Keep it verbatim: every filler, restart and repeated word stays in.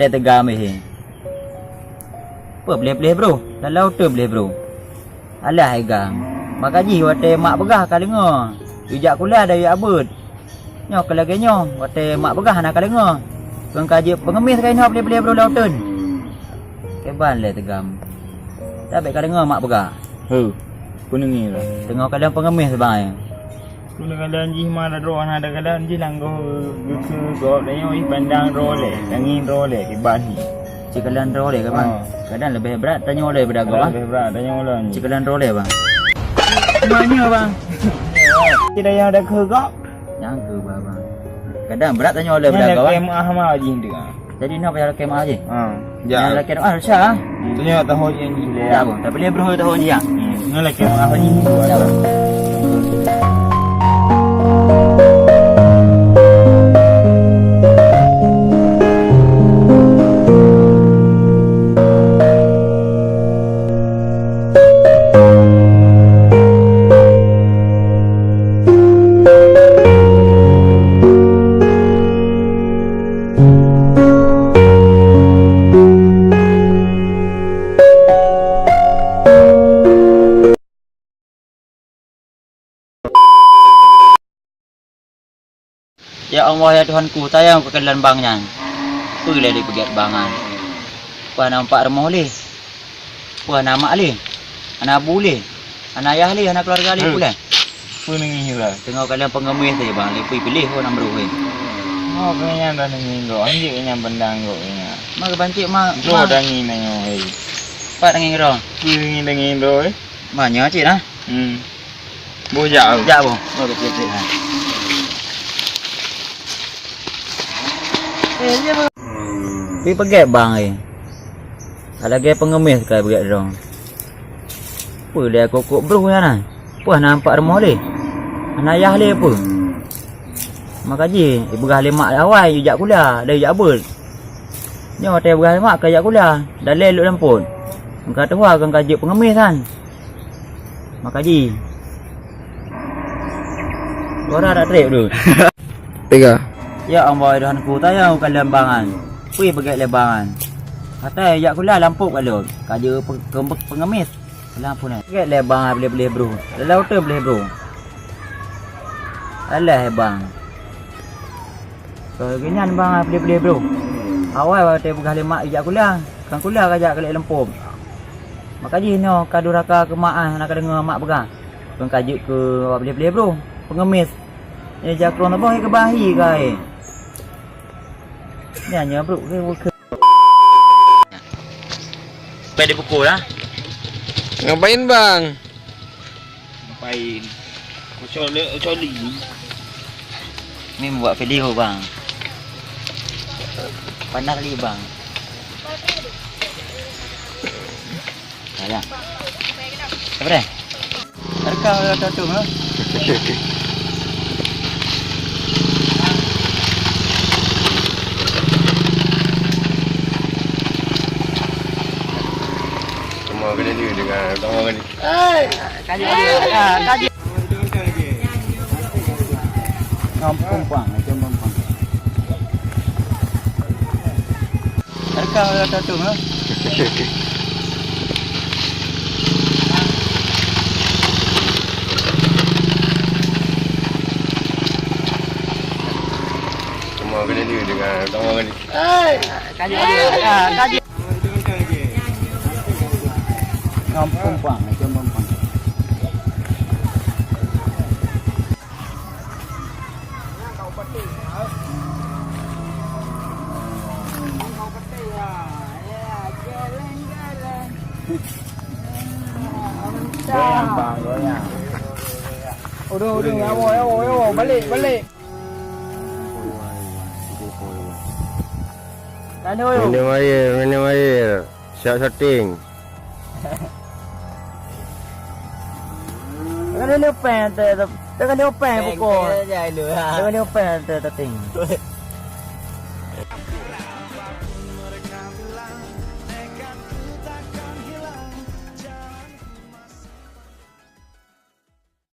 Lé teugam he. Peue bleh-bleh bro? Lalau teuh bleh bro. Alah hai gam. Maka jih watée mak peugah ka deungoe. Ijak kuliah dan ijak beuet. Nyoe keu lagée nyoe, watée mak peugah hana ka deungoe. Keu ka jeuet peungemis ka inoe bleh-bleh bro lau teun. Kiban lé teugam. Tabek ka deungoe mak peugah. Heu, kuneungi lah. Teungoh kalon peungemis bang. Kuneungi kalon jih ma droe hana ada kalon jih langgoh geukeu gob dan nyoe ih pandang droe lé, tangieng droe lé, kiban hi. Cit kalon droe lé ka bang. Oh. Kadang leubeh brat tanyoe lé pada gob bang. Leubeh brat tanyoe lé. Cit kalon droe lé bang. Mana bang? Tidak yang ada keu gob. Nyang keu bang. Kadang brat tanyoe lé beudagang. Nyang lakée meuah ma jih tu. Jadi na payah lakée meuah jih. Ha. Nyang lakée meuah Rusya. Tanyoe tahun nyang jih lé. Tak apa. Tapi lé bro tahun jih ya. Nyang lakée meuah jih. Tak apa. Ya Allah, ya Tuhanku, sayang keu keulan bang nyan. Peue lé dipeugét bang nyan? Peue hana nampak rumoh lé? Peue hana mak lé? Hana bu lé? Hana yah lé? Hana keuluwarga lé? Hmm. Peue lé? Peue neungieng hira? Teungoh keulan peungemis lé bang, lé peue piléh ho nam roh lé. Mo keu nyan dah neungieng droe, anjik keu nyan bendang droe keu nyan. Ma keu bancik ma. Droe dangieng nyoe, hei. Pat dangieng droe? Peue neungieng dangieng droe, hei? Ma nyoe cit nah. Hmm. Boh jak. Jak boh. Boh kecil-kecil, ha. Pi peugét bang, eh. Ka lagée peungemis ka beugét droe. Peue lé kok-kok broh nyan na? Peue hana nampak rumoh lé? Hana yah lé peue? Maka jih ipeugah lé mak awai ijak kuliah, dan ijak beuet. Nyoe watée ipeugah lé mak ka ijak kuliah, dan lé lôn lampôt. Ka tuha ka jeuet peungemis nyan. Maka jih. Suara dak trép tu. Tiga. Ya Allah, Tuhanku, tayang ka lé bang nyan. Peue peugét lé bang nyan? Katai jak kuliah lampôh ka lôn. Ka jeuet pe-, keumbek peungemis. Lam phon. Peugét lé bang nyan bleh-bleh bro. Lalau teuh bleh bro. Alah bang. Keu geuhnyan bang nyan bleh-bleh bro. Awai watée peugah lé mak ijak kuliah, kan kuliah ka jak keu lé lampôh. Maka jih nyoe ka durhaka keu mak, ah, hana ka deungoe mak peugah. Keu ka jeuet keu awak bleh-bleh bro, peungemis. Nyoe jak keu droe saboh, eh, keu bahi ka, eh. Nyan nyoe bro, keu, keu. Pai dipukul, ah. Ngapain, Bang? Ngapain? Coli, coli. Ni buat video, Bang. Panas lagi, Bang. Sayang. Apa dah? Rekam dah tutup, ha? Sama kena dia dengan, sama kena. Hei! Kaji, kaji, kaji. Kampung pang, kampung pang. Rekam dah tutup, ha? Sama kena dia dengan, sama kena. Hei! Kaji, kaji, kaji. Kampung pang, kampung pang. Goyang, bang, goyang. Aduh, aduh, ya Allah, ya Allah, ya Allah, balik, balik. Minum air, minum air. Siap syuting. Tengah lupeng, tengah lupeng pukul. Tengah lupeng, tengah.